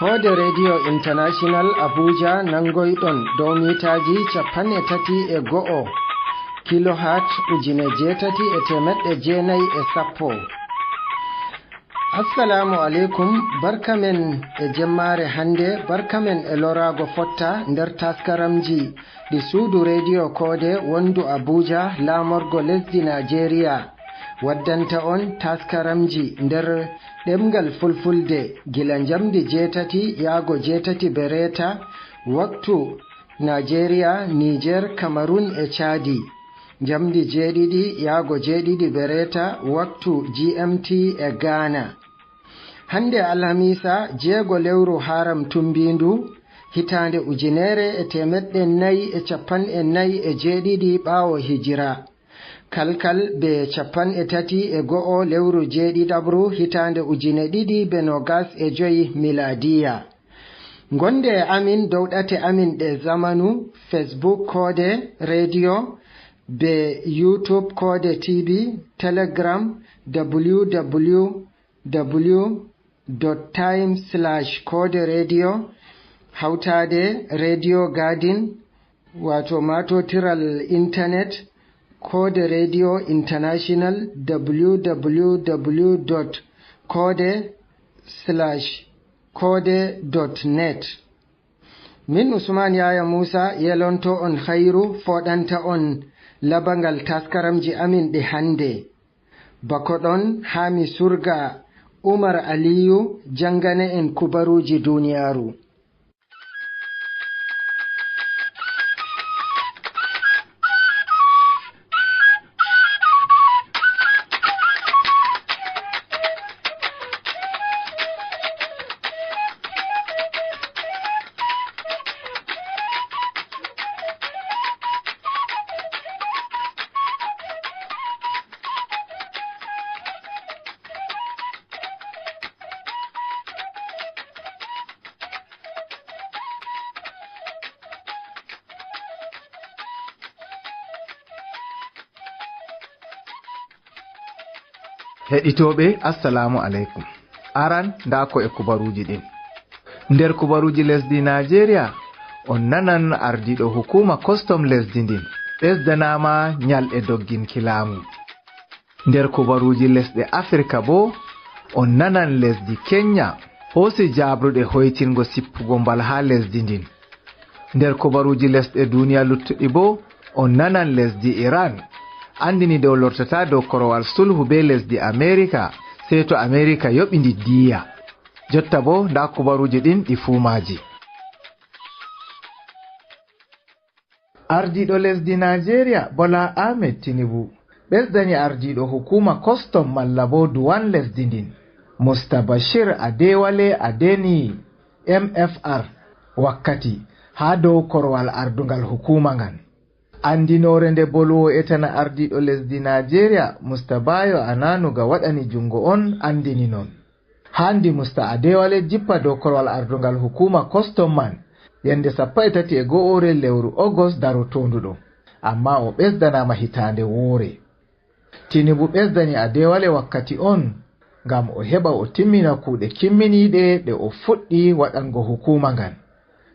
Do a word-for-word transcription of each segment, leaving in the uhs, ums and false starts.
Koode Radio International Abuja nanngoyɗon dow miitaaji capanɗe tati e go'o kilohat ujine jeetati e teemeɗɗe jeenayi e sappo. Assalaamu aleykum, barka men e jemmaare hannde, barka men e loraago fotta nder taskaramji ɗi suudu Radio Koode wondu Abuja laamorgo lesdi Najeriya waddanta on taskaramji nder ɗemngal Fulfulde gila njamndi jeetati yaago jeetati bereeta waktu Najeriya, Niger, Cameroun e Chadi. Njamndi jeeɗiɗi yaago jeeɗiɗi bereeta waktu G M T e Ghana. Hannde alhamiisa, jeego lewru Haram tumbiindu, hitaande ujunere e teemeɗɗe nayi e capanɗe nayi e jeeɗiɗi ɓaawo hijira. Kalkal be capanɗe tati e go'o lewru jeeɗiɗaɓru hitaande ujine ɗiɗi be noogas e joyi milaadiya. Ngonde e amin dow ɗate amin ɗe zamanu, Facebook Koode Radio, be YouTube Koode T V, Telegram, W W W dot time slash Koode Radio, hawtaade Radio Garden, waato maatotiral internet, Koode Radio International, W W W dot koode slash koode dot net. Min Usman Yaya Musa yelonto on khayru, foɗanta on labangal taskaramji amin ɗi hannde. Bako ɗon, haa mi surga Umar Aliyu janngana en kubaruuji duniyaaru. Heɗitooɓe, assalaamu aleykum. Aran, ndaa ko e kubaruuji ɗin. Nder kubaruuji lesdi Najeriya, on nanan ardiiɗo hukuuma kostom lesdi ndin ɓesdanaama nyalɗe dogginki laamu. Nder kubaruuji lesɗe Afirka boo, on nanan lesdi Kenya hoosi jaabruɗe hoytingo sippugo mbal haa lesdi ndin. Nder kubaruuji lesɗe duniya luttuɗi boo, on nanan lesdi Iran anndini dow lortataa dow korowal sulhu bee lesdi Amerika, sey to Amerika yoɓi ndi diya. Jotta boo, ndaa kubaruuji ɗin ɗi fuu maaji. Ardiiɗo lesdi Najeriya, Bola Ahmed Tinubu, ɓesdani ardiiɗo hukuuma kostom malla boo duwan lesdi ndin, Mustabashir Adewale Adeniyi, M F R, wakkati haa dow korowal ardungal hukuuma ngan. Anndinoore nde Boluwo Etana ardiiɗo lesdi Najeriya, Mustabayo Ananuga waɗani junngo on anndini non. Handi Musta Adewale jippa dow korowal ardungal hukuuma kostom man yande sappo e tati e go'oore lewru Ogos darotoondu ɗo, ammaa o ɓesdanaama hitaande woore. Tinubu ɓesdani Adewale wakkati on ngam o heɓa o timmina kuuɗe kimminiiɗe ɗe o fuɗɗi waɗango hukuuma ngan.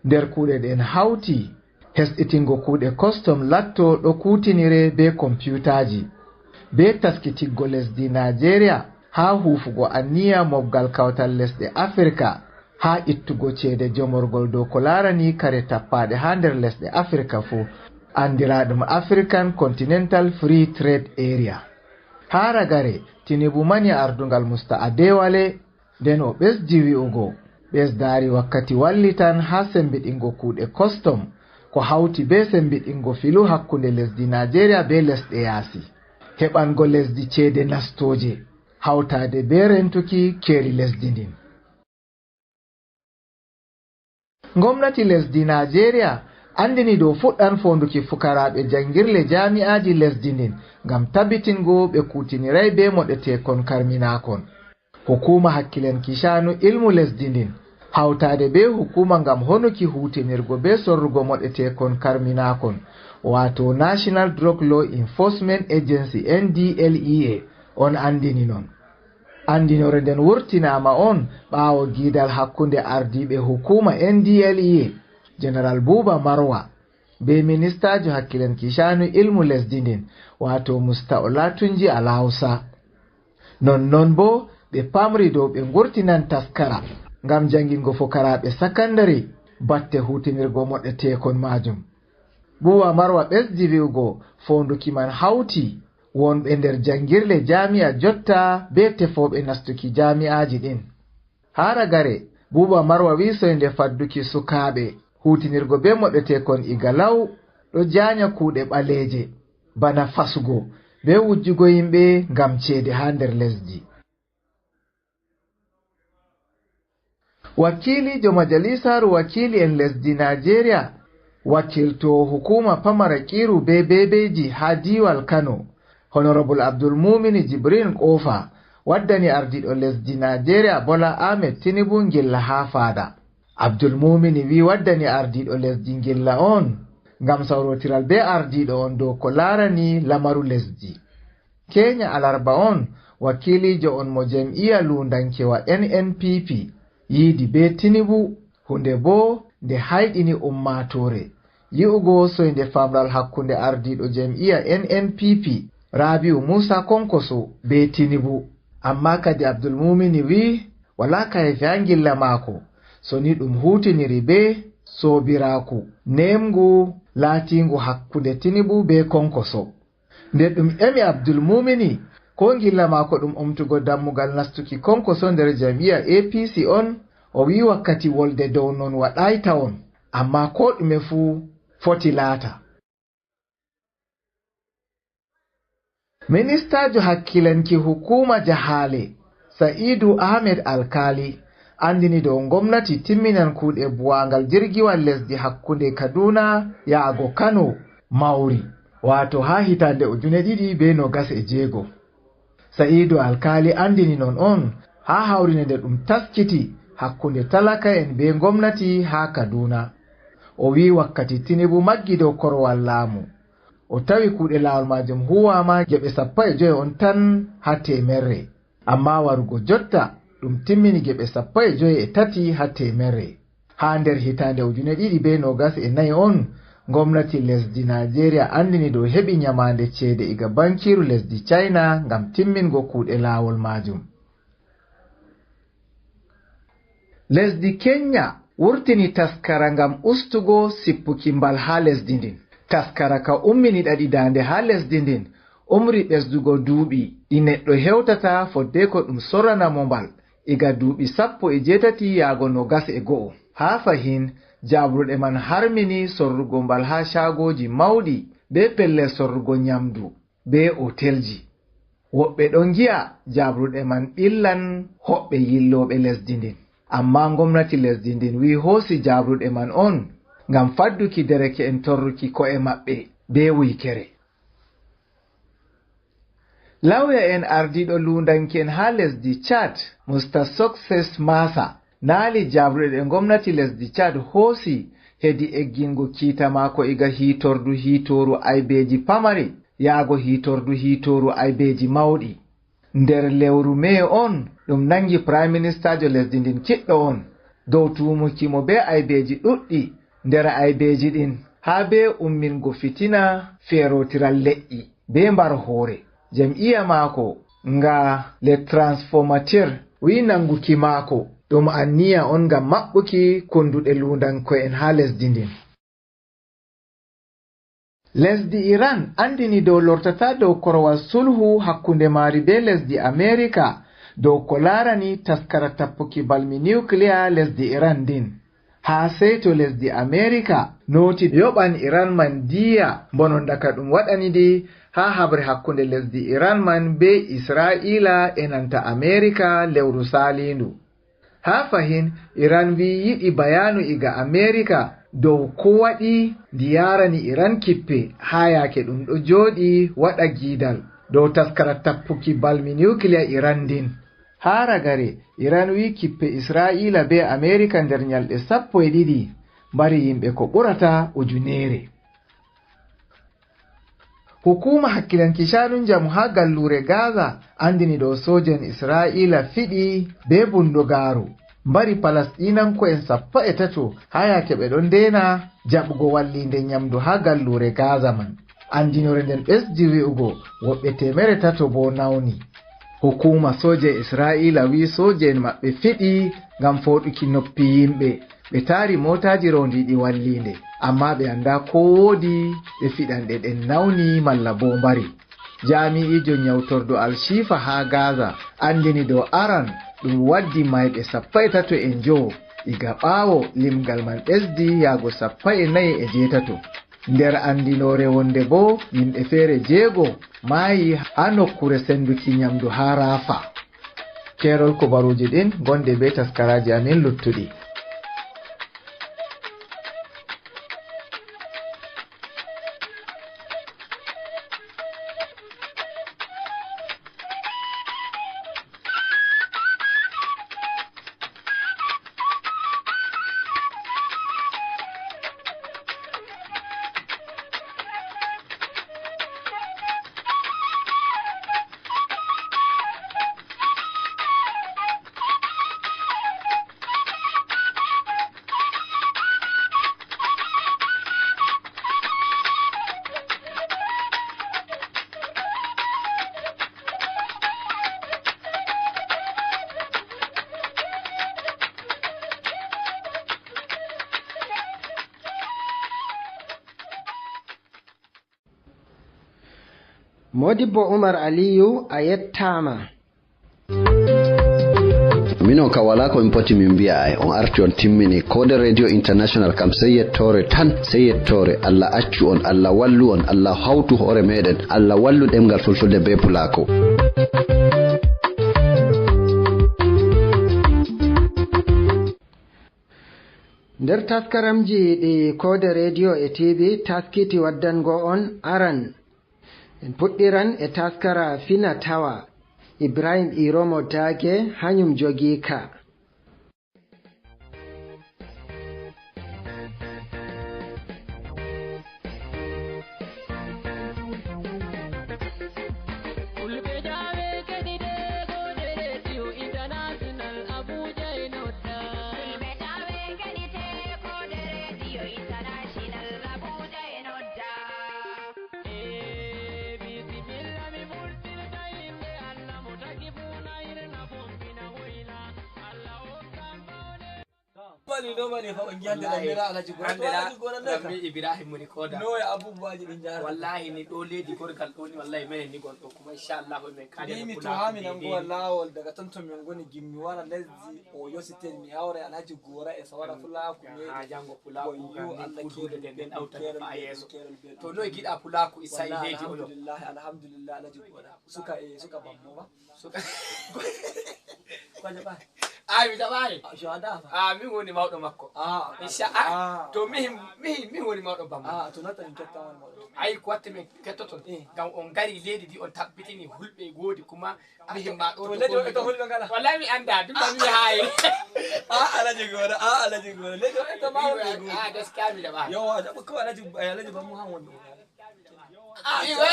Nder kuuɗe ɗen hawti hesɗitingo kuuɗe kostom latto ɗo kuutinire bee kompiyutaaji, bee taskitiggo lesdi Najeriya haa huufugo anniya mobgal kawtal lesɗe Afirka haa ittugo ceede jomorgol dow ko laarani kare tappaaɗe haa nder lesɗe Afirka fuu, anndiraaɗum African Continental Free Trade Area. Haa ragare, Tinubu mani ardungal Musta Adewale, nden o ɓesdi wi'ugo, ɓesdaari wakkati wallitan haa sembiɗingo kuuɗe kostom, ko hawti bee sembiɗingo filu hakkunde lesdi Najeriya bee lesɗe yaasi, heɓango lesdi ceede nastooje, hawtaade bee rentuki keeri lesdi ndin. Ngomnati lesdi Najeriya anndini dow fuɗɗan foonduki fukaraaɓe janngirle jaami'aaji lesdi ndin ngam tabbitingo ɓe kuutiniray bee moɗeteekon karminaakon. Hukuuma hakkilanki sha'anu ilmu lesdi ndin, hawtaade bee hukuuma ngam honuki huutinirgo bee sorrugo moɗeteekon karminaakon, waato National Drug Law Enforcement Agency, N D L E A, on anndini non. Anndinoore nden wurtinaama on ɓaawo giidal hakkunde ardiiɓe hukuuma N D L E A, Jeneral Buuba Marwa, bee ministaajo hakkilanki caanu ilmu lesdi ndin, waato Musta Olatunji Alawsa. Non non boo, ɓe pamri dow ɓe ngurtinan taskara ngam janngingo fukaraaɓe sakandare batte huutinirgo moɗeteekon maajum. Buuba Marwa ɓesdi wi'ugo, foonduki man hawti wonɓe nder janngirle jaami'a jotta bee tefooɓe nastuki jaami'aaji ɗin. Haa ragare, Buuba Marwa wi'i soynde fadduki sukaaɓe huutinirgo bee moɗeteekon iga law ɗo jaanya kuuɗe ɓaleeje, bana fasugo bee wujjugo yimɓe ngam ceede haa nder lesdi. Wakiiliijo Majalisaaru Wakiili'en lesdi Naajeeriya, wakiltoowo hukuuma pamara kiiru bee beebeeji haa diiwal Kano, Honorable Abdul Mumini Jibrin Kofa, waddani ardiiɗo lesdi Naajeeriya Bola Ahmed Tinubu ngilla haa faada. Abdul Mumini wi'i waddani ardiiɗo lesdi ngilla on ngam sawrotiral bee ardiiɗo on dow ko laarani lamaru lesdi. Keenya alarba on, wakiiliijo on mo jam'iya luundankewa N N P P yiidi bee Tinubu, huunde boo nde hayɗini ummaatoore. Yi'ugo soynde famral hakkunde ardiiɗo jam'iya N N P P, Rabiu Musa Konkoso bee Tinubu. Ammaa kadi Abdul Mumini wi'i walaa kayfe haa ngilla maako, so ni ɗum huutiniri bee soobiraaku neemngu laatiingu hakkunde Tinubu bee Konkoso. Nde ɗum ƴami Abdul Mumini ko ngilla maako ɗum omtugo dammugal nastuki Konkoso nder jam'iya A P C on, o wi'i wakkati wolde dow non waɗaay tawon, ammaa koo ɗume fuu foti laata. Ministaajo hakkilanki hukuuma jahaale, Sa'idu Ahmed Alkali, anndini dow ngomnati timminan kuuɗe buwaangal jirgiwal lesdi hakkunde Kaduna yaago Kano mawri, waato haa hitaande ujune ɗiɗi bee noogas e jeego. Sa'idu Alkali anndini non on haa hawrine nde ɗum taskiti hakkunde talaka'en bee ngomnati haa Kaduna. O wi'i wakkati Tinubu maggi dow korowal laamu, o tawi kuuɗe laawol maajum huuwaama geɓe sappo e joy on tan haa teemerre. Ammaa warugo jotta, ɗum timmini geɓe sappo e joy e tati haa teemerre. Haa nder hitaande ujune ɗiɗi bee noogas e nayi on, ngomnati lesdi Naajeeriya anndini dow heɓi nyamaande ceede iga bankiiru lesdi China ngam timmingo kuuɗe laawol maajum. Lesdi Kenya wurtini taskara ngam ustugo sippuki mbal haa lesdi ndin. Taskara ka ummini ɗaɗi daande haa lesdi ndin, umri ɓesdugo duuɓi ɗi neɗɗo hewtata foddeeko ɗum sorrana mo mbal, iga duuɓi sappo e jeetati yaago noogas e go'o. Haa fahin, jaaɓruɗe man harmini sorrugo mbal haa caagooji mawɗi bee pellel sorrugo nyamdu bee otelji. Woɓɓe ɗon ngi'a jaaɓruɗe man ɓillan hoɓɓe yillooɓe lesdi ndin. Ammaa ngomnati lesdi ndin wi'i hoosi jaaɓruɗe man on ngam fadduki dereke'en torruki ko'e maɓɓe bee wuykere. Lawya'en ardiiɗo luundanke'en haa lesdi Chad, Mister Success Masa, naali jaaɓruɗe ɗe ngomnati lesdi Chad hoosi hedi eggingo kiita maako iga hiitordu hiitooru aybeeji pamari yaago hiitordu hiitooru aybeeji mawɗi. Nder lewru mee on, ɗum nangi Prime Ministerjo lesdi ndin kiɗɗo on dow tuumuki mo bee aybeeji ɗuɗɗi, nder aybeeji ɗin haa bee ummingo fitina feerootiral leƴƴi bee mbar hoore. Jam'iya maako nga Les Transformateurs wi'i nanguki maako ɗum anniya on ngam maɓɓuki kunduɗe luundanko'en haa lesdi ndin. Lesdi Iran anndini dow lortataa dow korowal sulhu hakkunde maari bee lesdi Ameerika dow ko laarani taskara tappuki balmi niwkiliya lesdi Iran ndin. Haa seyto lesdi Ameerika nooti yoɓan Iran man diya mbononda ka ɗum waɗani ndi haa haɓre hakkunde lesdi Iran man bee Isra'iila e nanta Ameerika lewru saaliindu. Haa fahin, Iran wi'i yiɗi bayaanu iga Ameerika dow ko waɗi ndi yaarani Iran kippe haa yaake ɗum ɗo jooɗi waɗa giidal dow taskara tappuki balmi niwkiliya Iran ndin. Haa ragare, Iran wi'i kippe Isra'iila bee Ameerika nder nyalɗe sappo e ɗiɗi mbari yimɓe ko ɓurata ujuneere. Hukuuma hakkilanki caanun njamu haa galluure Gaza anndini ɗo sooje'en Isra'iila fiɗi bee bundugaaru, mbari Palasɗiinanko'en sappo e tato haa yaake ɓe ɗon ndeena jaɓugo walliinde nyamdu haa galluure Gaza man. Anndinoore nden ɓesdi wi'ugo woɓɓe teemere tato boo nawni. Hukuuma sooje Isra'iila wi'i sooje'en maɓɓe fiɗi ngam fooɗuki noppi yimɓe. Ɓe taari mootaaji roondiiɗi walliinde, ammaa ɓe anndaa koo woodi ɓe fiɗanɗe ɗen nawni malla boo mbari. Jaamiijo nyawtordu Al-Shifa haa Gaza anndini dow aran ɗum waddi maayɓe sappo e tato e njowo, iga ɓaawo limgal man ɓesdi yaago sappo e nayi e jeetato. Nder anndinoore wonde boo, yimɓe feere jeego maayi haa nokkuure sennduki nyamdu haa Rafa. Keerol kubaruuji ɗin, ngonde bee taskaraaji amin luttuɗi. Modibbo Umar Aliyu, a yettaama. Minon ka walaa ko min poti min mbi'a, ay on arti on timmini. Koode Radio International kam, sey yettoore tan, sey yettoore. Allah accu on, Allah wallu on, Allah hawtu hoore meɗen, Allah wallu ɗemngal Fulfulde bee Pulaaku. Nder taskaramji ɗi Koode Radio e T V taskiti waddango on aran, en puɗɗiran e taskara Fina Tawa, Ibrahim Iromo Daage hanyum jogii ka. Mani ɗo mani fa on jande ɗan mira Alhaji Gora. To Alhaji Gora nde ka. Ibrahim moni koda. No e abubuwaji ɗin jara. Wallahi ni ɗo leydi gorgal ɗo ni wallahi menen ni gonɗo kuma inshallah men kadi. Ni mi to ha mi nango lawol daga ton to min goni gimmi wara lesdi o yositen mi hawra Alhaji Gora e sawara fulaku me. Ha jango fulaku kan ni kudude den den awta fa yeso. To no e giɗa fulaku isai leydi o yo. Alhamdulillah, alhamdulillah Alhaji Gora. Suka e suka bammo ba. Suka. Ko jaɓaani? Ay, mi jaɓaani. Ah, mi woni mawɗo makko. Ah, insha Allah. To mihin mihin min woni mawɗo bammo. Ah, to natta min ketta woni mawɗo. Ay, ko watte min kettoton. Eh. Ngam on ngari leydi ndi on tabbitini hulɓe e goodi kuma mihin ma ɗo to leydi o to hulɓe ngala. Wallahi mi annda, dum mi hayi. Ah, Alhaji Gora, ah, Alhaji Gora. Leydi o to ma hulɓe e goodi. Ah, gaskiya mi jaɓaani. Yawa, jaɓa ko Alhaji, Alhaji bammo han woni. Ah, iwe.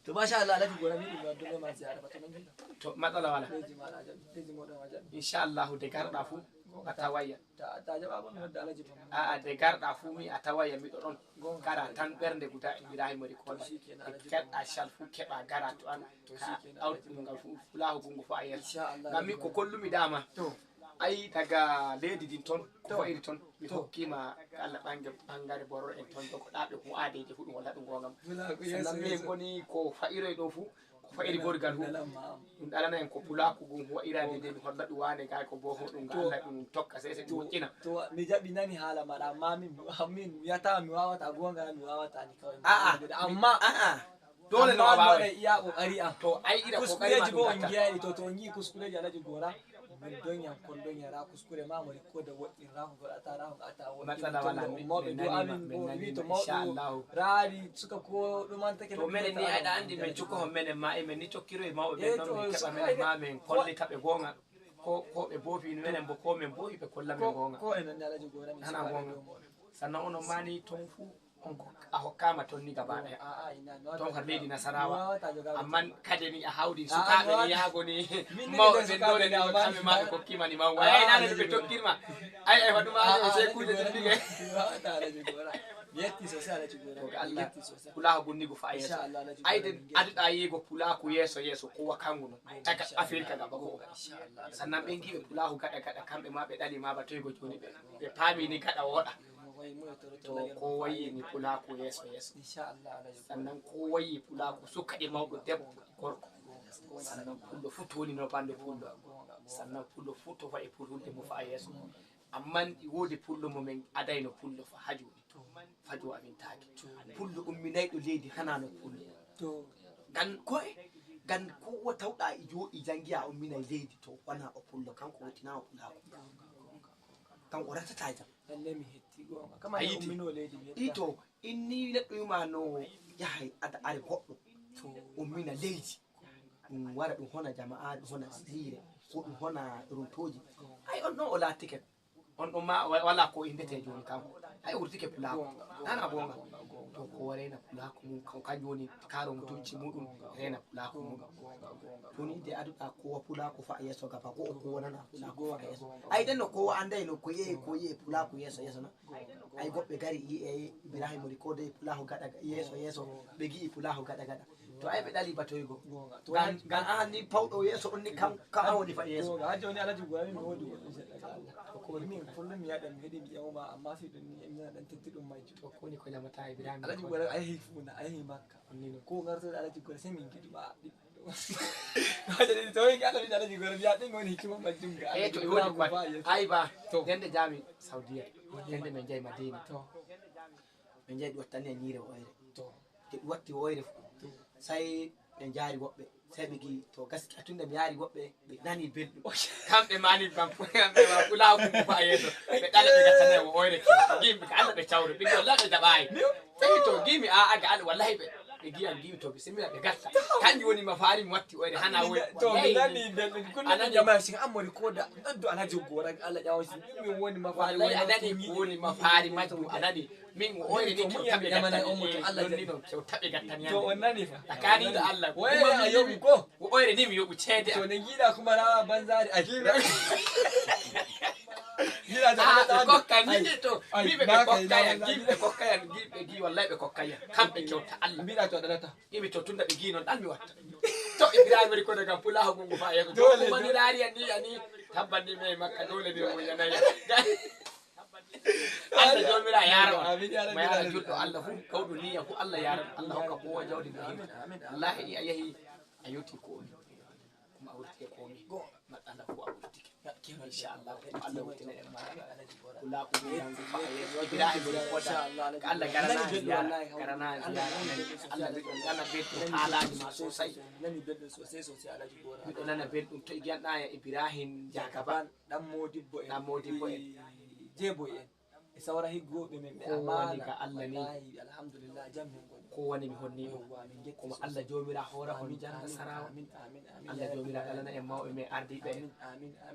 To masha Allah Alhaji Gora mi ɗum adduɓe ma ziyara ba to nangi. To matsala wala. Leji ma na jaɓi, leji mo ɗon a jaɓi. Insha Allah de garɗa fu a tawayya. Ta ta jaɓa bon wadda Alhaji ba. A'a de garɗa fu mi a tawayya miɗo ɗon. Kara tan ɓernde guda Ibrahim ri kola. Keɗɗa shal fu keɓa gara to an. Ka awɗum ngal fu fulaho gungo fu a yeso. Ngam mi ko kollumi dama. To. Ayi daga leydi din ton ko fa'iri ton mi hokkima kala ɓange ɓangare bororo en ton jogoɗaɓe ko adeje fu ɗum walla ɗum gongam. Sannan min goni ko fa'iroy ɗo fu ko fa'iri gorgal fu ɗum ɗalana en ko pulaku gum wa'irade nde mi holla ɗum wane gay ko boho ɗum ga Allah ɗum tokka sese ɗum moƴƴina. To mi jaɓi nani haala maɗa amma min min mi wiyata mi wawata gonga mi wawata ni kawai. A'a amma a'a. Dole no wawa. Iya kokari am. To ai ida kokari ma kuskureji bo on giyaɗi to to on gi kuskureji Alhaji Gora. Min donya kon donya ra kuskure ma mo ko da woɗɗi ra ko ata ra ko ata woɗɗi. Matsala wala mi mo be do amin bo wi to mo raari suka ko dum an take. To menen ni ada andi men cuko hon menen ma e men ni tokkiro e mawɓe men non min keɓa menen ma men kollita ɓe gonga. Ko ko ɓe bofi menen bo ko men bofi ɓe kolla men gonga. Ko en andi Alhaji Gora min. Ana gonga. Sannan onon mani ton fu. On ko a hokkaama ton ni gaba ɗaya. Ton har leydi Nasarawa. Amman kade ni a hawri sukaaɓe ni yaago ni mawɓe ɓen dole ni kamɓe ma ɓe kokkima ni mawɓe. Ay nana ɓe tokkirma. Ay ay waɗuma ay sey kuuje jibbiɗe. Mi yetti sosai Alhaji Gora. To ga Allah pulaaku gunnigu fa yeeso. Ay den aduɗa yiigo pulaaku yeeso yeeso kowa kangu no taka Afirka gaba ko. Sannan ɓe ngiɓe pulaaku gaɗa gaɗa kamɓe ma ɓe ɗali ma ba toygo joni ɓe ɓe paami ni gaɗa woɗa. To kowa yi'i ni pulaaku yeeso yeeso. Sannan kowa yi'i pulaaku suka e mawɗo debbo gorko. Sannan pullo fu toni no bande pullo. Sannan pullo fu to wa'i pulhulde mo fa yeeso. Amman woodi pullo mo min adayno pullo fa haju. Fajo amin taaki. Pullo umminayɗo leydi hana no pullo. Gan ko'e gan kowa tawɗa e jooɗi jangiya umminay leydi to wana o pullo kanko wotinawo pulaaku. Kan o ratata jam. Lalle mi hetti gonga. Kama a yiti. Ummino leydi mi hetti. Ito inni neɗɗo yuma no yahay ada are goɗɗo. Ummina leydi. Ɗum wara ɗum hona jama'aare ɗum hona siire ko ɗum hona rotoji. Ay on ɗon o laatike on ɗon ma wala ko indete joni kam. Ay wurtike pulaaku ana gonga. To ko rena pulaaku mum kam kanjum woni karo mutunci muɗum rena pulaaku mum. Toni de aduɗa kowa pulaaku fa yeeso gaba ko o kowanana pulaaku fa yeeso. Ay denno kowa anday no ko yehi ko yehi pulaaku yeeso yeeso na. Ay goɓɓe gari yi e ibrahima ri ko dey pulaaku gaɗa yeeso yeeso. Ɓe gi'i pulaaku gaɗa gaɗa. To ay ɓe ɗali batoygo. Gan an ni pawɗo yeeso on ni kam kam an woni fa yeeso. Ha joni alaji gurami mi wodi goɗɗum seɗɗa ga Allah. Ko min kullum mi yaɗan mi heɗi mi ƴawma amma si ɗum ni mi naɗan tetti ɗum majjum. To koni ko ƴamata ibrahima alaji gura a yahi funa a yahi makka. Ko gartoɗo alaji gura sai min giɗuma. Waɗani to wi gala min alaji gura mi yaɗɗi mi woni hikima majjum ga. Eyi to e woni ko ay ba. Yande jami saudiya. Yande min jeyi madina. Ɓe njahi ɗum wattani en ñiire woyre. To nde ɗum watti woyre fof, sai ɓe njaari woɓɓe, sai ɓe ngi'i to gaskiya tunda mi yaari woɓɓe ɓe nani belɗum. Kamɓe mani bam kamɓe ma pulaaku ko fa yeeso. Ɓe ɗala ɓe gattana mo woyre ke. Ngi'mi ka Allah ɓe cawre ɓe ngi wallahi ɓe jaɓayi. Tawi to ngi'mi a'a ga Allah wallahi ɓe ɓe ngi'an ngi'mi to bisimilla ɓe gatta. Kanjum woni mafaari mi watti woyre hana woyre. To mi nani belɗum kullum jama'a sin ammori ko da ɗoddo alhaji gora Allah ƴawo sin ɗum min woni mafaari. Wallahi a nani ko woni mafaari majjum a nani. Min o oyre ni kew taɓe gattani on mo to Allah jaɓi non kew taɓe gattani to on nani fa tsakani da Allah wai a yoɓi ko o oyre ni mi yoɓu ceede to ne giɗa kuma rawa banzari a giɗa giɗa da Allah kokka ni to mi be kokka ya giɓe kokka ya giɓe gi wallahi be kokka ya kamɓe kewta Allah mbiɗa to dalata imi to tunda ɓe gi non ɗan mi watta to Ibrahima ri ko daga pula hagungu fa ya ko kuma ni rari ani ani tabbanni me makka dole be mo yanaya Allah jomira yaro ma yara julɗo Allah fu kawɗo niya fu Allah yara Allah hokka kowa jawdi no hewi wallahi ni a yahi a yewti ko omi kuma a wurti e komi maɗɗala fu a wurtike inchallah ko Allah wurtina en ma kula ko mi yangu fa a yeso ibrahim woni koda ko Allah garana ziyara garana ziyara Allah be ko halaji ma sosai miɗo nana belɗum to igiyanɗa ya ibrahim jagaban ɗan modibbo en ɗan modibbo en jeeboy en e sawra higgoɓe men ɓe amana ka Allah ni alhamdulillah jam men goni ko woni mi honni ɗum kuma Allah jomira hora on janga sarawa Allah jomira ɗalana en mawɓe men ardiɓe en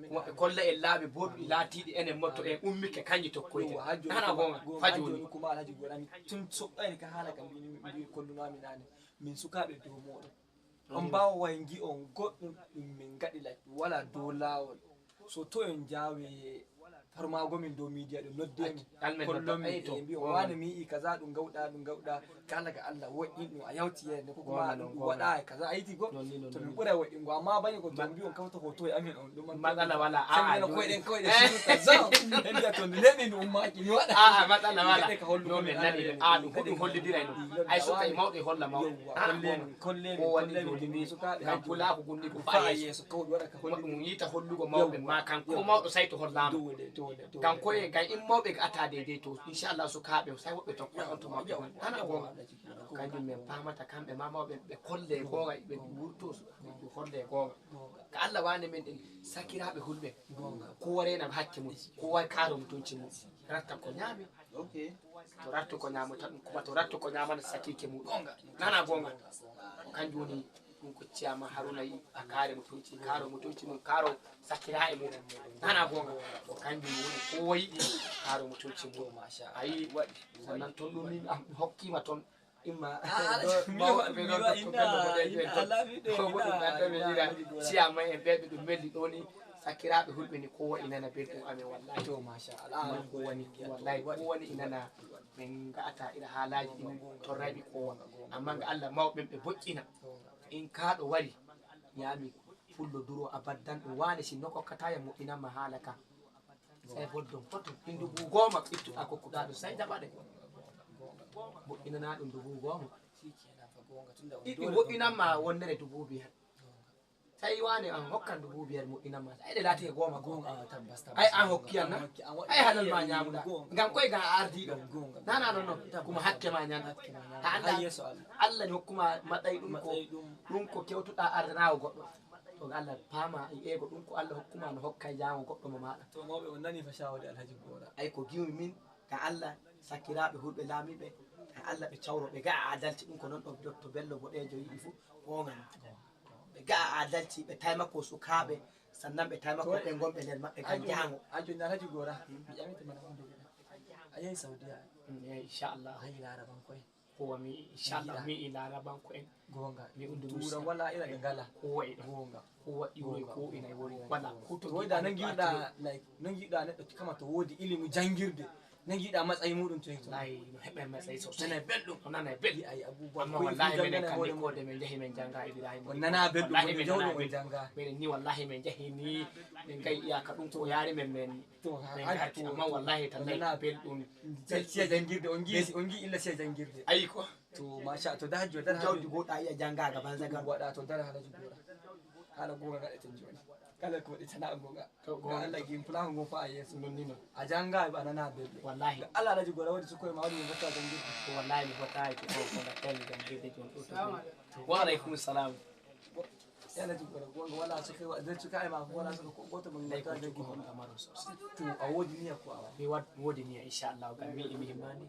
kuma ɓe kolla en laaɓe boɗɗi laatiɗi enen motto en ummike kanji tokkoyte hana gonga fajoni kuma alhaji gorami tun soɓɓani ka haala kam mbi kollunami nane min sukaɓe dow moɗon on mbaway ngi'on goɗɗum ɗum min ngaɗi lak wala dow laawol so to en njaawi farmaago min dow miidiya ɗum noddeemi kollonmi e mbi'on waane mi yi'i kaza ɗum ngawɗa ɗum ngawɗa kala ga Allah woɗɗin ɗum a yawti yande ko kuma ɗum ɗum waɗa e kaza a yiti go to min ɓura woɗɗingo amma bañi ko to mbi'on kawta hoto e amin on ɗum matsala wala a koyɗen koyɗen kaza en mbi'a to nde neɗɗi ɗum ummaki mi waɗa a matsala wala no min nani a ɗum ko ɗum hollidiray ɗum ay suka e mawɗo e holla mawɗo kollemi kollemi kollemi min sukaaɓe ngam pulaaku gunni ko fa'a yeeso kawɗo waɗa ka holli ɗum yiita hollugo mawɓe ma kan ko mawɗo sayto hollama ngam koye ngam immawɓe ga ata deydey to inchallah sukaaɓe say woɓɓe tokkoy on to mawɓe hana gonga kanjum min pamata kamɓe ma mawɓe ɓe kolle gonga ɓe wurto ɓe holle gonga ka allah wande min ɗen sakiraaɓe hulɓe kowa rena hakke mum kowa karo mutunci mum ratta ko ñaami to rattu ko ñaamata ɗum kuma to rattu ko ñaamana sakiike muɗum nana gonga kanjum woni Ɗum ko Ciyama Haruna yi a kaare mo toñci, kaaro mo toñci mum, kaaro sakkira e mum. Nana goonga. Ko kanjum woni ko o yiɗi, kaaro mo toñci mum. Machallah. A yi waɗi. Sannan toon ɗum min am hokkima toon. Imma. Ah, ɗo, mi mawɓe wa-, ɓe mi ɗon wa-, tokko inna, bello boɗeejo en inna toon. Ala mi ɗo, ko inna, woni ɓe ɓe inna, ɓe inna, inna. Ciyama en ɓe ɓe ɗum melli ɗo ni. Sakkiraaɓe hulɓe ni ko wayi nana belɗum amen wallahi. To, machallah. Ɗum ko woni, wallahi ko woni inana. Min nga'ata ira haalaaji ɗin torrayɓe kowa. Amma nga Allah mawɓe ɓe boƴƴina. In kaaɗo wari, ñaami pullo duro abaddan ɗum waane sinno kokkata ya moƴƴinanma haala ka. Sai boddon foto. Ɗin dubu goma ittuɗa kokkuɗa ɗum sai jaɓaɗe. Moƴƴinana ɗum dubu goma. Ɗiɗi woɗɗinanma wonnere dubu biyar. Tawi wane an hokkan dubu biyar moƴƴinanma. Sai ɗe laati e goma goma. Goma, ah, tabbas, tabbas. Ai an hokki an na? An hokki, an waɗi. Ai halal ma ñamuɗa. Gom, gom. Ngam koy ga a ardiɗo. Gom, gom. Nana non non. Tabbas. Kuma hakke ma ñan. Hakke ma ñan. Ha Allah, yeeso Allah. Allah ni hokkuma matsayi ɗum ko, matsayi ɗum. Ɗum ko kewtuɗa ardanawo goɗɗo. To ga Allah paama e ego ɗum ko Allah hokkuma no hokka e jango goɗɗo mo maɗa. To mawɓe on nani fa shawari Alhaji Gora. Ai ko giwmi min ga Allah sakkiraɓe hulɓe laamiɓe ga Allah ɓe cawro ɓe ga a adalci ɗum ko non ɗo Dotto Bello Boɗejo yiɗi fu. Ɓe ga'a adalci, ɓe taimako sukaaɓe, sannan ɓe taimako ɓe ngonɓe nder maɓɓe ngam jahango. A joni Alhaji Gora, mi ƴamete mana hunde guda. A yahi Saudiya. Mm, eh, inchallah. A yahi Larabanko'en. Kowa mi, inchallah, mi yi'i Larabanko'en. Gonga. Mi yi'i Indonesia. Tura wala ira ɓe ngala. Kowa e ɗon. Gonga. Kowa iwoy ko ina e woni. Wala. Ko to woyda nan giɗa, like, nan giɗa neɗɗo kama to wodi ilimu jangirde. Nangiɗa matsayi muɗum to hito. Wallahi no heɓa matsayi sosai. Nana belɗum. O nana belɗum. Ay abubuwa. Amma wallahi menen kan ni kode men jahi men janga Ibrahim. On nana belɗum. Wallahi men jawɗo on janga. Menen ni wallahi men jahi ni men kai iyaka ɗum ko yari men men. To men garti amma wallahi tallahi belɗum. Siya jangirde on gi on gi illa siya jangirde. Ayi ko. To masha to da hajjo da jawdi goɗa iya janga ga banza ga. Waɗa to dara halaji gora. Hala gora ga e tan joni. Kala ko ɗi tana gonga. To, gonga. Allah gin plan go fa yeso. Non ni non. A janga ba nana belɗo. Wallahi. Allah Alhaji Gora wadi sukoy ma wadi mo batta jangirde. Ko wallahi mi fotayi ko ko ko da tan jangirde jon ɗo to. Wa alaikum salam. Ya Alhaji Gora gonga wala sukoy wa da suka ay ma wala suka ko goto mo batta jangirde. To a wodi niya ko awa. Mi wad wodi niya inshallah ga mi mi himani.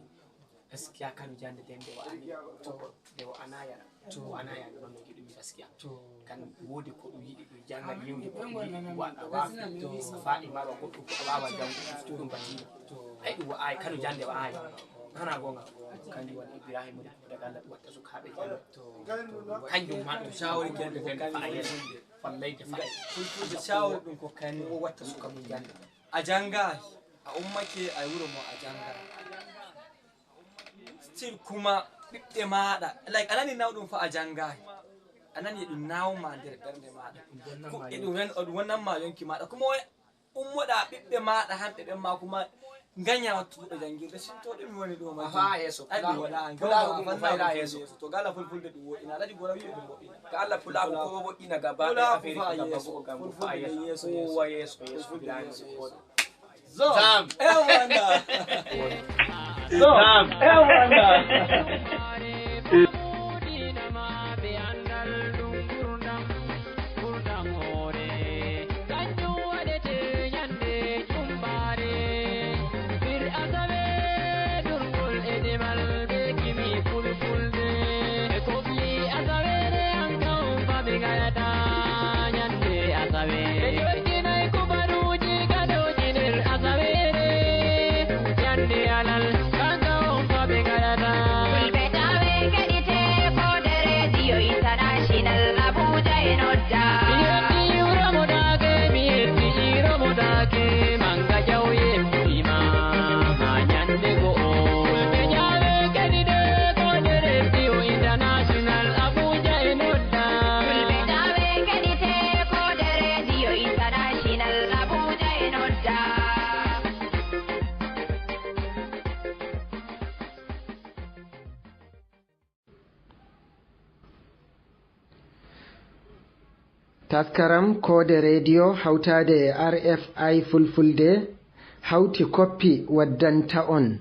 Gaskiya Kano jande den de wa'ani. To de wa'ana ya. To wa'ana ya non no giɗumi gaskiya. To kan wodi ko ɗum yiɗi ɗum janga yewde ko ɗum yiɗi ɗum waɗa wa. To fa'i maro ko ɗum ko wawa jango ɗum batino. To ay ɗum wa'ai Kano jande wa'ai. Nana gonga kanjum woni Ibrahim woni ko daga Allah ɗum watta sukaɓe jande. To kanjum ma ɗum shawari ko ɗum den fa'a yeso. Fallay de fa'a. Fulfulde shawari ɗum ko kani o watta suka mum jande. A jangahi a ummake a wuro mo a jangahi. Still kuma ɓiɓɓe maɗa like anani nawɗum fa a jangahi. Anani e ɗum nawma nder ɓernde maɗa. Ko e ɗum wen o ɗum wonnanma yonki maɗa kuma ummoɗa ɓiɓɓe maɗa hamɓe ɓen ma kuma gaña wattuɓe jangirde sintoɗo mi woni ɗo ma ha yeso. Pulaku ɗum ko fayra yeso. To gala fulfulde ɗum woɗɗina alaji gora wiɓe ɗum woɗɗina. Ka Allah pulaku ko woɗɗina gaba ɗaya affaire ko gaba go gam ko fa yeso. Yeso yeso yeso. Zam. Zam. Ewana. Zam. Ewana. Ɓe jottinay kubaruuji gadooji nder asaweere, ñande alal, kanka on fa ɓe ngaɗata. Fulɓe taawe keɗite ko nde Reediyo International Abuja e nodda. Mi yetti Romo Daake, mi yetti Romo Daake, manga jawye mbuɗima, haa ñande go'o. Fulɓe taawe keɗite ko nde Reediyo International Abuja e nodda. Fulɓe taawe keɗite ko nde Reediyo International Abuja e nodda. Taskaram Koode Reediyo hawtaade e R F I Fulfulde hawti koppi waddanta on.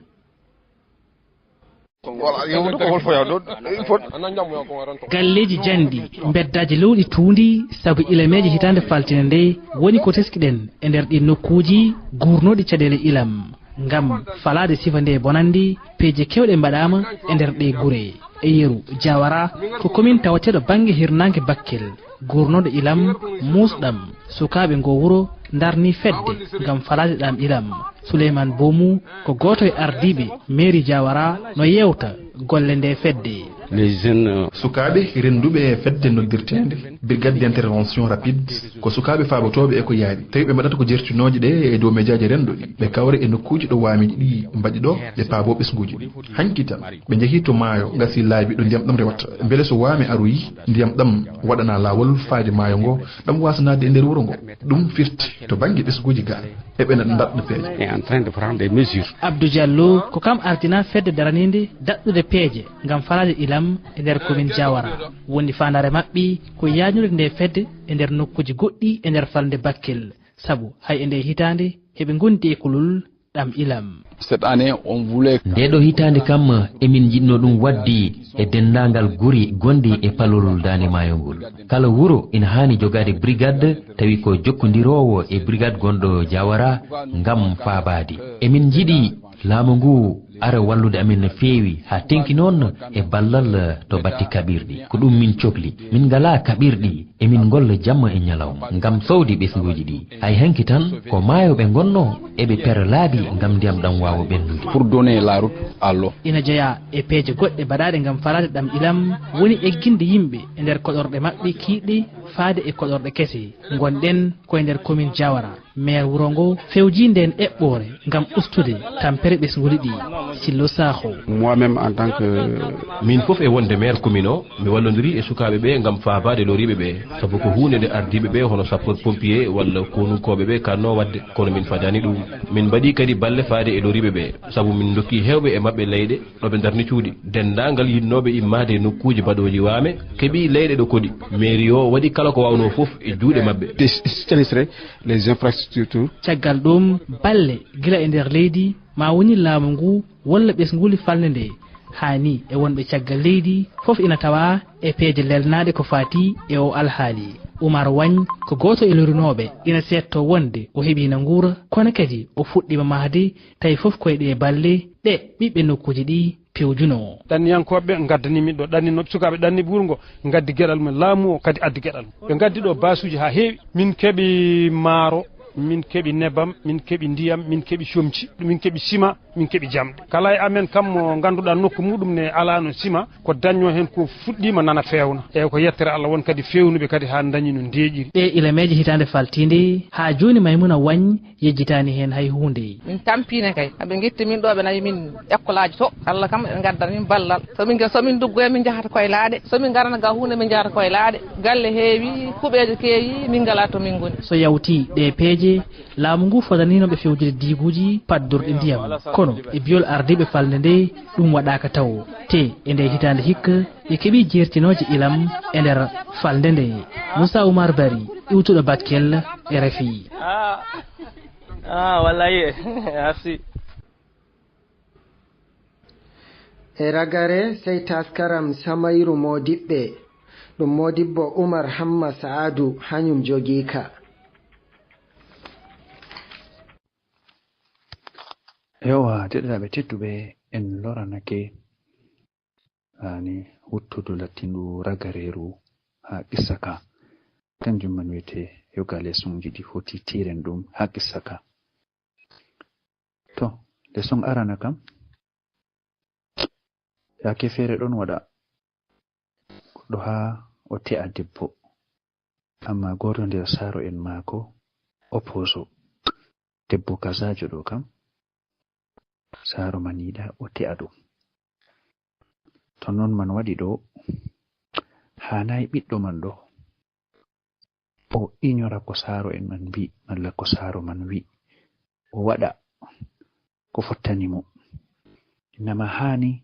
Galleeji janɗi, mbeddaaji lowɗi tuundi, sabu ilameeji hitaande faltine nde woni ko teskiɗen e nder ɗiin nokkuuji guurnooɗi caɗeele ilam. Ngam falaade sifa nde bonannde, peeje keewɗe mbaɗaama e nder ɗee gure. E yeru, Jawara ko komin tawateeɗo bannge hirnaange Bakkel, guurnooɗo ilam, muusɗam. Sukaaɓe ngoo wuro ndarni fedde ngam falaade ɗam ilam. Suleyman Bomu ko gooto e ardiiɓe meeri Jawara no yeewta golle nde fedde. Les jeunes, euh, Sukaaɓe rennduɓe e fedde noddirteende Brigade d'intervention rapide ko sukaaɓe faabotooɓe e ko yaawi, tawi ɓe mbaɗata ko jertinooje ɗe e dow mejaaji renndo ɗi, ɓe kawra e nokkuuji ɗo waamiiji ɗi mbaɗi ɗo, ɓe paaboo ɓesnguuji ɗi. Hanki tan, ɓe njehii to maayo, ngasii laabi ɗo ndiyam ɗam rewata. Mbele so waame aroyii, ndiyam ɗam waɗana laawol faade maayo ngo, ɗam waasa naatde e nder wuro ngo. Ɗum firti to bannge ɓesnguuji gaa, eɓe na ndaɗɗa peeje. Est en train de prendre des mesures. Abdou Diallo ko kam ardina fedde daraniinde daɗɗude peeje ngam falaade ilam e nder commune Diawara. Woni faandaare maɓɓe ko yaajnude nde fedde e nder nokkuuji goɗɗi e nder falnde Bakkel. Sabu hay e nde hitaande, heɓe ngondi e kulol ɗam ilam. Cette année, on voulait Nde ɗo hitaande kam, emin njiɗno ɗum waɗde e denndaangal guri gonɗi e palol Daande Maayo ngol. Kala wuro ina haani jogaade brigade, tawi ko jokkondiroowo e brigade gonɗo Jawara ngam faabaade. Emin njiɗi laamu ngu ara wallude amen no feewi, haa tenki noon e ballal to batte kaɓirɗi. Ko ɗum min cokli. Min ngalaa kaɓirɗi, emin ngolla jamma e ñalawma ngam sowde ɓesnguuji ɗi. Hay hanki tan, ko maayo ɓe ngonnoo, eɓe pera laabi ngam ndiyam ɗam waawa ɓennude. Pour donner la route à l'eau. Ina jeyaa e peeje goɗɗe baɗaaɗe ngam falaade ɗam ilam, woni egginde yimɓe e nder koɗorɗe maɓɓe kiiɗɗe faade e koɗorɗe kese. Ngonɗen ko e nder commune Jawara. Maire wuro ngo fewjii ndeen eɓɓoore ngam ustude tampere ɓesnguuli ɗi. Sillo Sakho. Moi-même, en tant que Min fof e wonde maire commune o, mi wallondirii e sukaaɓe ɓe ngam faabaade loriiɓe ɓe, sabu ko huunde nde ardiiɓe ɓe hono sapeur pompier walla konunkooɓe ɓe kannoo waɗde, kono min fadaani ɗum. Min mbaɗii kadi balle faade e loriiɓe ɓe, sabu min ndokkii heewɓe e maɓɓe leyɗe ɗo ɓe ndarni cuuɗi. Denndaangal yiɗnooɓe immaade e nokkuuji baɗooji waame keɓii leyɗe ɗo koɗi. Mairie o waɗi kala ko waawnoo fof e juuɗe maɓɓe. Des- sinistrés, les infrastructures. Caggal ɗum, balle gila e nder leydi, ma woni laamu ngu walla ɓesnguuli falnde nde, haa ni e wonɓe caggal leydi, fof ina tawa e peeje lelnaaɗe ko faati e o alhaali. Umar Wañ ko gooto e lorinooɓe, ina seedtoo wonde o heɓiino nguura, kono kadi o fuɗɗiima mahde, tawi fof ko e ɗee balle ɗe ɓiɓɓe nokkuuji ɗi pewjunoo. Ɗanniyankooɓe ngaddanii min ɗo, ɗanni no sukaaɓe ɗanni buuru ngo, ngaddi geɗal mum, laamu o kadi addi geɗal mum. Ɓe ngaddi ɗo baasuuji haa heewi. Min keɓi maaro, min keɓi nebam, min keɓi ndiyam, min keɓi comci, min keɓi sima, min keɓi jamɗe. Kala e amen kam mo ngannduɗaa nokku muɗum ne alaano sima, ko dañnoo heen ko fuɗɗiima nana feewna. Eeyi, ko yettere Allah won kadi feewnuɓe kadi haa dañi no ndeeƴiri. Ɗee ilameeje hitaande faltiinde, haa jooni Maymuna Wañ yejjitaani heen hay huunde. Min tampiino kay. Aɓe ngetti min ɗo, ɓe nawi min ekkolaaji to. Allah kam ɓe ngaddana min ballal. So min, so min nduggoya, min njahata koye laaɗe. So min ngarana ga huunde, min njahata koye laaɗe. Galle heewi, kuɓeeje keewi, min ngalaa to min ngoni. So yawtii ɗee peeje, laamu ngu fodaniino ɓe fewjude diiguuji paddorɗi ndiyam. Kono e biyol ardiiɓe falnde nde, ɗum waɗaaka tawo. Te e nde hitaande hikka, ɓe keɓii jeertinooje ilam e nder falnde nde. Moussa Oumar Bari, iwtuɗo Bakel, R F I. Ah, ah, wallahi, merci. E ragare, sey taskaram Samayru Moodiɓɓe, ɗum Moodibbo Umar Hamma Sa'adu, hanyum jogii ka. Ewa, deɗɗiraaɓe tedduɓe, en loranake haani wuttudu lattindu ragareeru haa qissa ka. Kanjum man wiyetee yoga leesonji ɗi foti tiiren ɗum haa qissa ka. To, leeson arana kam, yaake feere ɗon waɗa goɗɗo haa o te'a debbo. Ammaa gooto nder saaro'en maako opposo. Debbo kazaajo ɗo kam, saaro man yiɗa o te'a ɗum. To non man waɗi ɗo, haanaay ɓiɗɗo man ɗo, o inyora ko saaro'en man mbi'i, malla ko saaro man wi'i. O waɗa ko fottani mo. Innama haani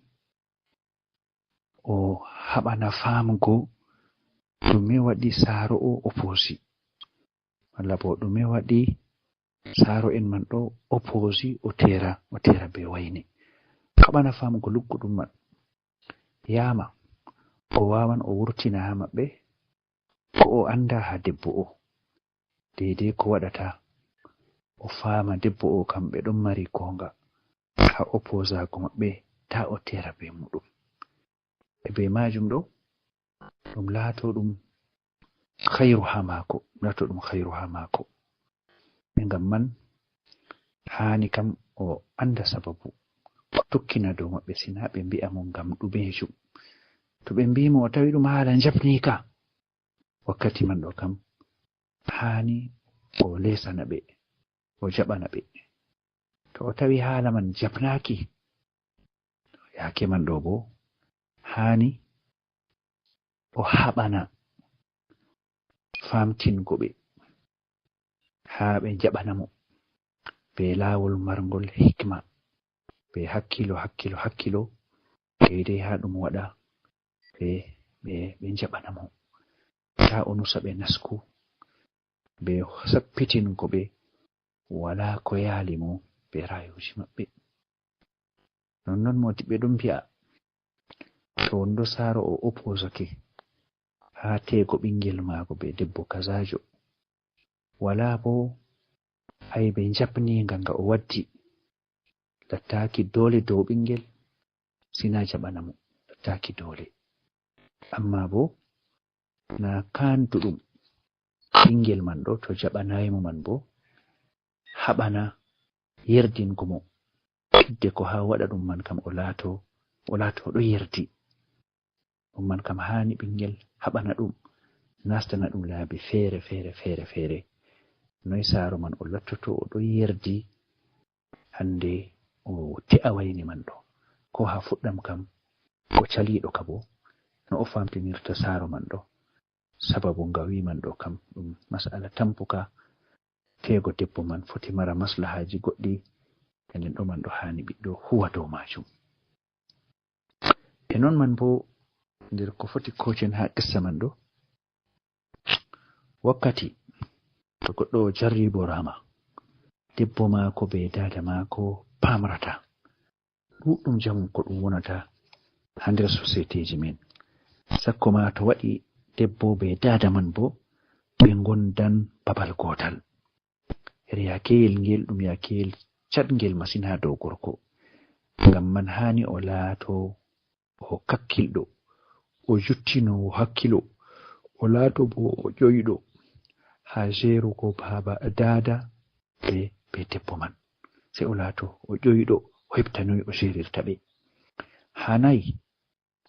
o haɓana faamugo ɗume waɗi saaro o opposi, malla bo ɗume waɗi saaro'en man ɗo opposi o teera, o teera be wayne. Haɓana faamugo lugguɗum man. Yaama, o waawan o wurtina haa maɓɓe ko o anndaa haa debbo o. Deydey ko waɗata o faama debbo o kam ɓe ɗon mari goonga. ha opposaago maɓɓe, ta o tera be muɗum. E be majum ɗo, ɗum laato ɗum khayru ha maako, ɗum laato ɗum khayru ha maako. E ngam man, haani kam o anda sababu o tokkina dow maɓɓe, sina ɓe mbi'a mo ngam ɗumejum. To ɓe mbi'i mo o tawi ɗum haala njapnika, wakkati man ɗo kam, haani o lesana ɓe, o jaɓana ɓe. To o tawi haala man jaɓnaaki, yaake man ɗo bo, haani o haɓana famtingo ɓe, haa ɓe jaɓana mo be laawol marngol hikma, be hakkilo, hakkilo, hakkilo, deydey haa ɗum waɗa, ɓe, ɓe, ɓe jaɓana mo. Ta o nusa ɓe nasku, be sappitingo ɓe, walaa ko yaali mo be rayuuji maɓɓe. Nonnon moodiɓɓe ɗum mbi'a, to wonɗo saaro o opposake haa teego ɓingel maako be debbo kazaajo, walaa bo aybe njapniinga nga o waddi, lattaaki doole dow ɓingel, sina jaɓana mo, lattaaki doole. Amma bo, na kanduɗum ɓingel man ɗo, to jaɓanaay mo man bo, haɓana yerdingo mo. Hidde ko haa waɗa ɗum man kam o laato, o laato o ɗo yerdi. Ɗum man kam haani ɓingel haɓana ɗum, nastana ɗum laabi feere, feere, feere, feere. Noy saaro man o lattoto o ɗo yerdi, hande o te'a wayne man ɗo. Ko haa fuɗɗam kam, ko caliiɗo ka bo, no o famtinirta saaro man ɗo. Sababu nga wi man ɗo kam, ɗum mas'ala tampuka, teego debbo man foti mara maslahaaji goɗɗi, e nden ɗo man ɗo haani ɓiɗɗo huwa dow maajum. E non man bo, nder ko foti kooten haa qissa man ɗo, wakkati to goɗɗo o jarriboraama, debbo maako be daada maako paamrata. Ɗuɗɗum jamum ko ɗum wonata haa nder societeji men. Sakko ma to waɗi debbo be daada man bo, ɓe ngondan babal gootal. Nder yaakeyel ngel, ɗum yaakeyel caɗngel masin haa dow gorko. Ngam man haani o laato o kakkilɗo, o juttinoowo hakkilo, o laato bo o ƴoyɗo haa jeerugo baaba, daada be, be debbo man. Sey o laato o ƴoyɗo, o heɓta noy o jeerirta ɓe. Haanay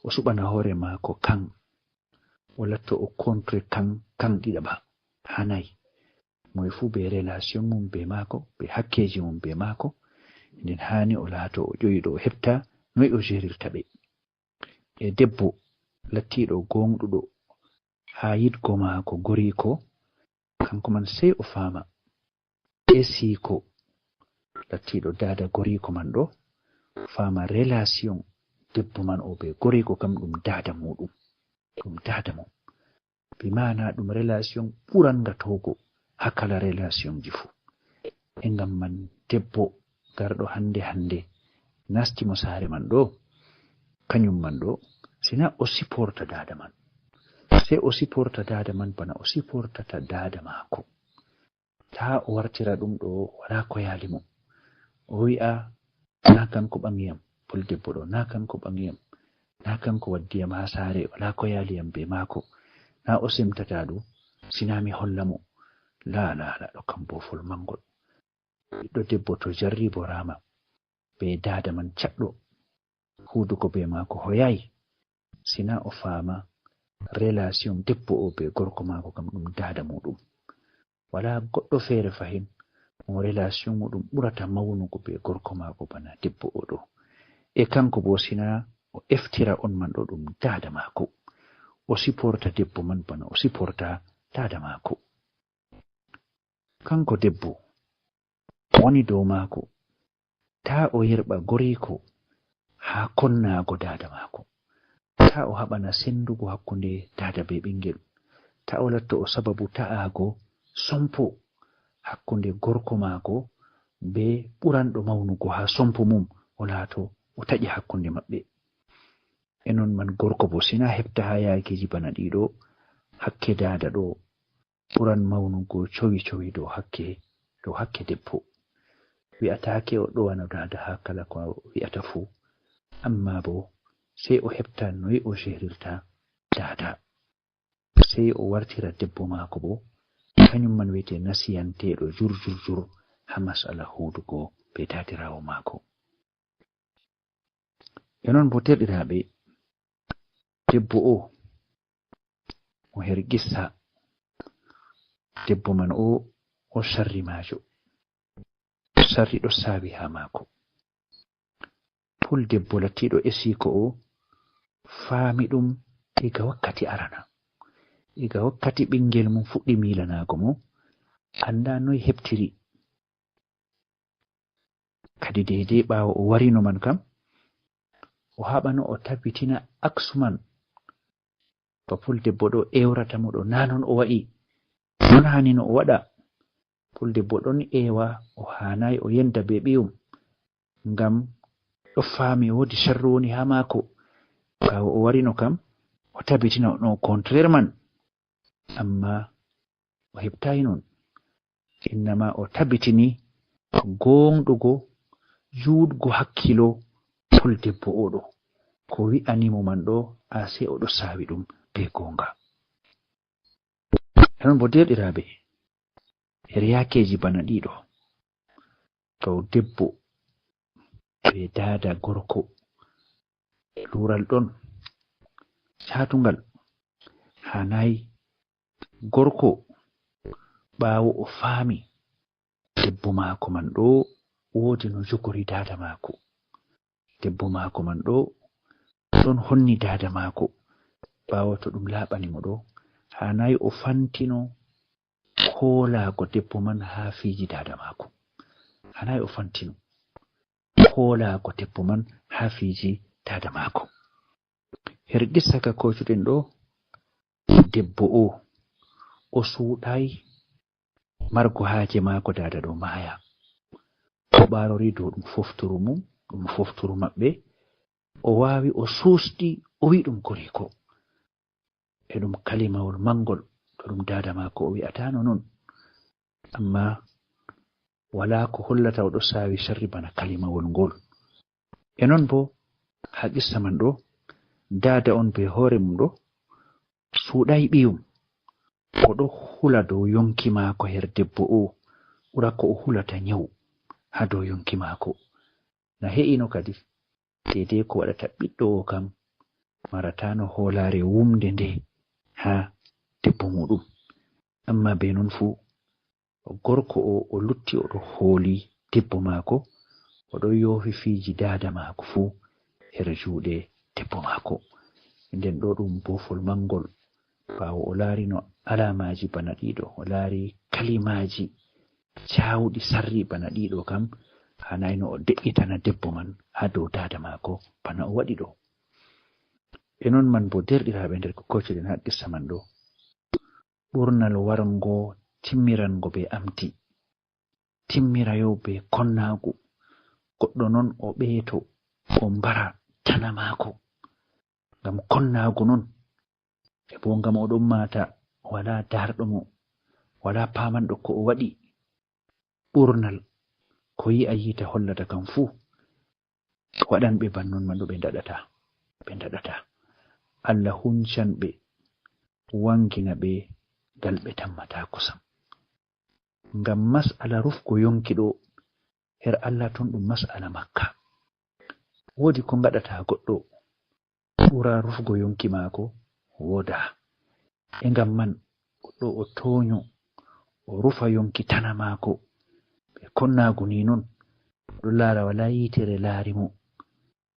o suɓana hoore maako kan, o latto o contre kan, kan ɗiɗaɓa. Haanay. Moy fuu be relation mum be maako, be hakkeeji mum be maako, nden haani o laato o ƴoyɗo, o heɓta noy o jeerirta ɓe. E debbo lattiiɗo gooŋɗuɗo haa yiɗgo maako goriiko, kanko man sey o faama. Esiiko lattiiɗo daada goriiko man ɗo, faama relation debbo man o be goriiko kam ɗum daada muuɗum. Ɗum daada mum. Bi maana ɗum relation ɓurannga towgo haa kala relationji fuu. E ngam man debbo garɗo hannde hannde nasti mo saare man ɗo, kanyum man ɗo, sina o siporta daada man. Sey o siporta daada man bana o siportata daada maako. Taa o wartira ɗum ɗo walaa ko yaali mo. O wi'a, "Naa kanko ɓaŋi yam, pul debbo ɗo, naa kanko ɓaŋi yam. Naa kanko waddi yam haa saare, walaa ko yaali yam bee maako. Naa o semtata ɗo, sina mi holla mo." Laa, laa, laa, ɗo kam boofol maŋgol. Ɓiɗɗo debbo to jarriboraama bee daada man caɗɗo, huudugo bee maako hoyaay, sina o faama relation debbo o bee gorko maako kam ɗum daada muuɗum. Walaa goɗɗo feere fahin mo relation muuɗum ɓurata mawnugo bee gorko maako bana debbo o ɗo. E kanko boo sina o eftira on man ɗo ɗum daada maako. O siporta debbo man bana o siporta daada maako. Kanko debbo woni dow maako, taa o yerɓa goriiko haa konnaago daada maako. Taa o haɓana senndugo hakkunde daada bee ɓinngel. Taa o latto o sababu ta'aago sompo hakkunde gorko maako bee ɓuranɗo mawnugo haa sompo mum, o laato o taƴi hakkunde maɓɓe. E non man gorko boo sina heɓta haa yaakiiji bana ɗiɗo, hakke daada ɗo ɓuran mawnugo cowi cowi dow hakke, dow hakke debbo. Wi'ataake o ɗowana daada haa kala ko wi'ata fuu. Ammaa boo, sey o heɓta noy o jeerirta daada. Sey o wartira debbo maako boo, kanyum man wi'etee nasiyanteeɗo jur, jur, jur haa masala huudugo bee daadiraawo maako. E non boo, deerɗiraaɓe, debbo oo, mo her qissa, debbo man oo, o sarri maajo. Sarri ɗo saawi haa maako. Puldebbo lattiiɗo esiiko oo faami ɗum iga wakkati arana. Iga wakkati ɓiŋgel mum fuɗɗi miilanaago mo, anndaa noy heɓtiri. Kadi deydey ɓaawo o warino man kam, o haɓano o tabitina aksu man. Ba puldebbo ɗo ewrata mo ɗo, naa non o wa'i. Non haanino o waɗa. Puldebbo ɗon ewa, o haanaay o yenda bee ɓiyum. Ngam ɗo faami woodi sharru woni haa maako. Ɓaawo o warino kam, o tabitina no contraire man. Ammaa o heɓtaay non. Innama o tabitini gooŋɗugo, juutgo hakkiilo puldebbo oo ɗo. Ko wi'ani mo man ɗo, asee o ɗo saawi ɗum bee gooŋga. E non boo, deerɗiraaɓe, her yaakeeji bana ɗiɗo, to debbo bee daada gorko, luural ɗon caatuŋgal, haanaay gorko, ɓaawo o faami debbo maako man ɗo woodi no jogori daada maako. Debbo maako man ɗo ɗon honni daada maako. Ɓaawo to ɗum laaɓani mo ɗo, haanaay o fantino hoolaago debbo man haa fiiji daada maako. Haanaay o fantino hoolaago debbo man haa fiiji daada maako. Her qissa ka koocuɗen ɗo, debbo oo, o suuɗaay margo haaje maako daada ɗo maaya. O ɓaarori dow ɗum fofturu mum, ɗum fofturu maɓɓe. O waawi o suusɗi, o wi'i ɗum goriiko. E ɗum kalimawol maŋgol, to ɗum daada maako o wi'ataano non. Ammaa walaa ko hollata o ɗo saawi sharri bana kalimawol ngol. E non boo, haa qissa man ɗo, daada on bee hoore mum ɗo suuɗaay ɓiyum. O ɗo hula dow yonki maako her debbo oo, ɓura ko o hulata nyawu haa dow yonki maako. Na he'ino kadi, deydey ko waɗata ɓiɗɗo oo kam, marataano hoolaare wumnde nde haa debbo muuɗum. Ammaa bee non fuu, gorko oo o lutti, o ɗo hooli debbo maako, o ɗo yoofi fiiji daada maako fuu her juuɗe debbo maako. Nden ɗo ɗum boofol maŋgol. Ɓaawo o laarino alaamaaji bana ɗiɗo, o laari kalimaaji caawɗi sarri bana ɗiɗo kam, haanaayno o de'itana debbo man haa dow daada maako bana o waɗi ɗo. E non man boo, deerɗiraaɓe, nder ko koocuɗen haa qissa man ɗo, ɓurnal warngo timmirango bee amti, timmirayo bee konnaagu. Goɗɗo non o ɓeeto, o mbara tana maako ngam konnaagu non, e boo ngam o ɗon maata, walaa daarɗo mo, walaa paamanɗo ko o waɗi. Ɓurnal ko yi'a yiite hollata kam fuu, waɗanɓe bannon man ɗo ɓe ndaɗata, ɓe ndaɗata. Allah huncan ɓe, waŋgina ɓe gal ɓe tammataako sam. Ngam mas'ala rufgo yonki ɗo, her Allah ton ɗum mas'ala makka. Woodi ko ngaɗata goɗɗo ɓura rufgo yonki maako? Woodaa. E ngam man, goɗɗo o toonyo, o rufa yonki tana maako bee konnaagu ni non, o ɗon laara walaa yiitere laari mo,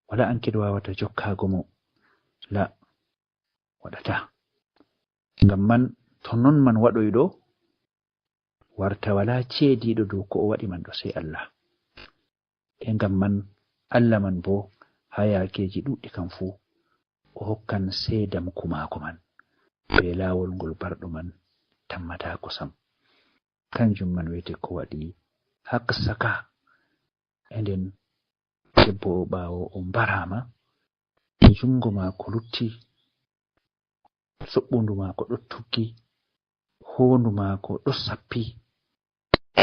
walaa anket waawata jokkaago mo. La, waɗataa. Ngam man, to non man waɗoyi ɗo, warta walaa ceediiɗo dow ko o waɗi man ɗo, sey Allah. E ngam man, Allah man boo, haa yaakeeji ɗuuɗɗi kam fuu, o hokkan seedamku maako man bee laawol ngol barɗo man tammataako sam. Kanjum man wi'ete ko waɗi haqsaka. E nden debbo o, ɓaawo o mbaraama, juŋngo maako lutti, soɓɓundu maako ɗo tuggi, hoondu maako ɗo sappi.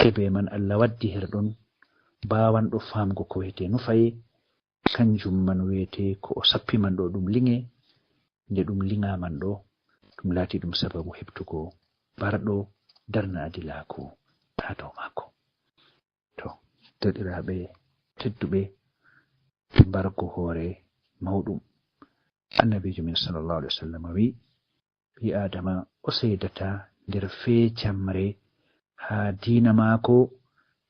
E bee man Allah waddi her ɗon baawanɗo faamgo ko wiyetee nufaye, kanjum man wiyetee ko o sappi man ɗo ɗum liŋe, nde ɗum liŋa man ɗo, ɗum laati ɗum sababu heɓtugo barɗo darna adilaaku haa dow maako. To, deerɗiraaɓe tedduɓe, mbargo hoore mawɗum. Annabiijo men sallallahu alaihi wasallam wi, ɓii Aadama o seedata nder feecamre haa diina maako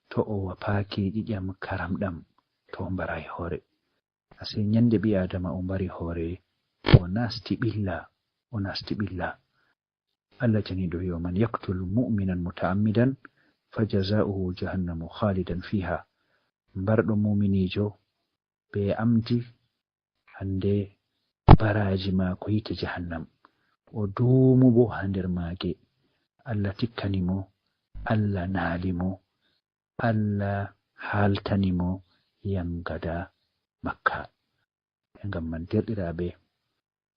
to o wapaaki ƴiƴam karamɗam, to o mbaraay hoore. Asee nyande ɓii Aadama o mbari hoore, o nasti ɓilla, o nasti ɓilla. Allah ceniiɗo wi, "ومن يقتل مؤمنا متعمدا فجزاؤه جهنم خالدا فيها." Mbarɗo muminiijo bee amdi, hande baraaji maako yiite jahannam. O duumu bo haa nder maage. Allah tikkani mo, Allah naali mo, Allah haaltani mo yangada makka. Ngam man, deerɗiraaɓe,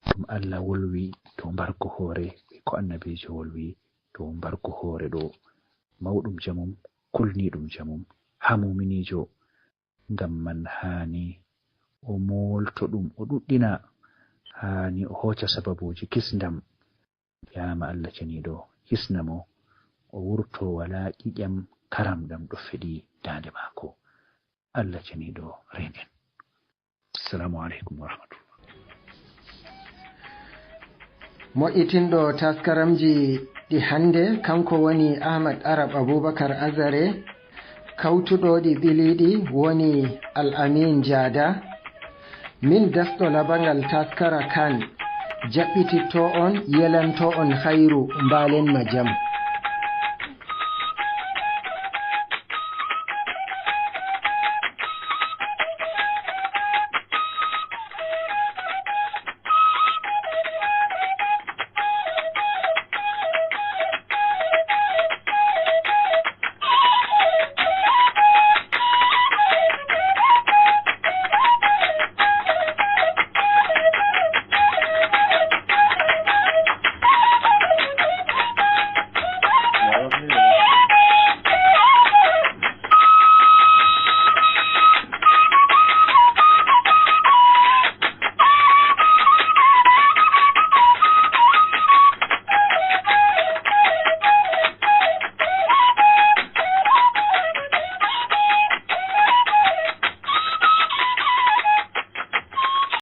ɗum Allah wolwi dow mbargo hoore, ko annabiijo wolwi dow mbargo hoore ɗo. Mawɗum jamum, kulniiɗum jamum haa muminiijo. Ngam man haani o moolto ɗum, o ɗuɗɗina, haani o hooca sababuuji kisndam. Yaama Allah ceniiɗo hisna mo, o wurto walaa ƴiƴam karamɗam ɗo feɗi daande maako. Allah ceniiɗo reenen. Assalamu alaikum wa rahmatullah. Moƴƴitinɗo taskaramji ɗi hannde, kanko woni Ahmad Arab Abubakar Azare, kawtuɗo ɗi ɓiliiɗi woni Al Amin Jaada. Min dasɗo labangal taskara kan, jaɓɓititto on, yelanto on hayru, mbaalen ma jam.